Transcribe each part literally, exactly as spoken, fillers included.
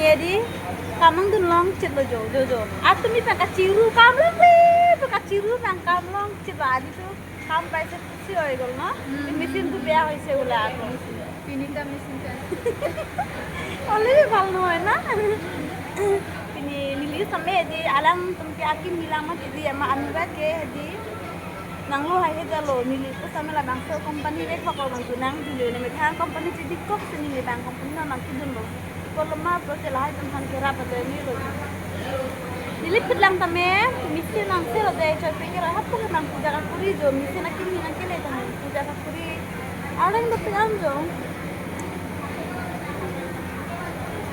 Edi, kam nangdun longchit lo jo, jo, jo. Ar tumi pen kachiru kam longle, pu kachiru nang kam longchit lo, adi tu kam paise pusi oi gol no. Hmm. Machine tu beya hoise ula ako. Pini ta machine ta. Ole bhal nohoi na. Pini neli same edi alangtum ke akimi lang mati edi ama Anura ke edi. Nanglo hai he jalo, neli pusitame labangso company vek hokok bang tu nang juli ne methang company chedikok si neli bang company non nangkedun lo. Koloma pro se lahai tum han kerap ajoine lo. Neli phit lang tame, misi nang se lo de, choi pe kero hapu ke nang puja kakuri jo, misi nangkimi nangkele tame puja kakuri. Areng dopik an jo.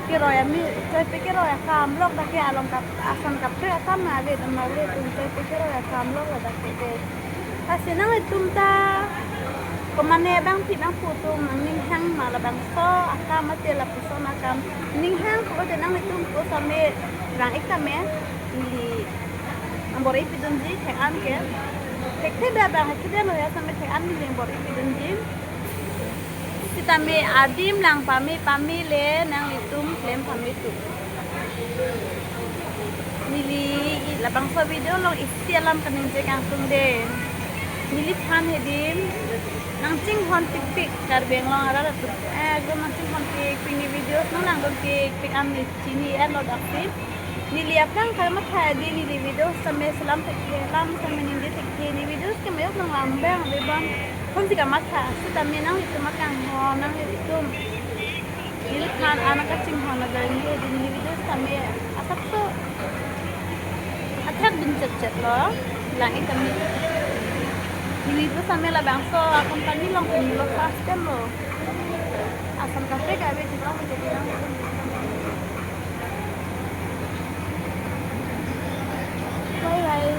Keroi ami, choi pe keroi akam lok dak ke along kap, ason kaprek atam na ave dam na ave tum choi pe keroi akam lok ladak ke de. Lasi nanglitum ta komane bangpi bangpo atum nangning hang ma labangso akam mate lapuson akam ning hang ko de nanglitum ko same rang-ik tame neli nang bor-i pidunji thek an ke. Thekthe da bang thekthe lo ya same thek an neli bor-i pidunji. Sitame adim lang pame pame le nanglitum klem pame tu. Neli labangso video along isi alam kaningje kangtung de. Neliphan hedim nangchinghon pikpik Karbi Anglong arat atum. Eh, ekdom nangchinghon pikpik ne videos nang langdun pikpik an ne chini-et lo daksi. Neli aphrang kamatha edi neli videos tame selam thekthe, lam tame ningje thekthe, ne videos ke mayok nang lang bang ave bang. Konsi kamatha, sitame nanglitum akanghon, nanglitum neliphan an kachinghon ajoine edi neli videos tame asapso athak dun chetchet lo, lang-ik tame. Neli videos tame labangso company along pini lo first time lo. Ason kaprek ave ti bang jadi lang. Bye bye.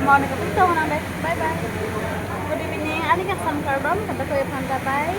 Mo ne kapit to nang deh. Bye bye. Good evening. Ani kangsam kardom, kata ko ya phanta bye.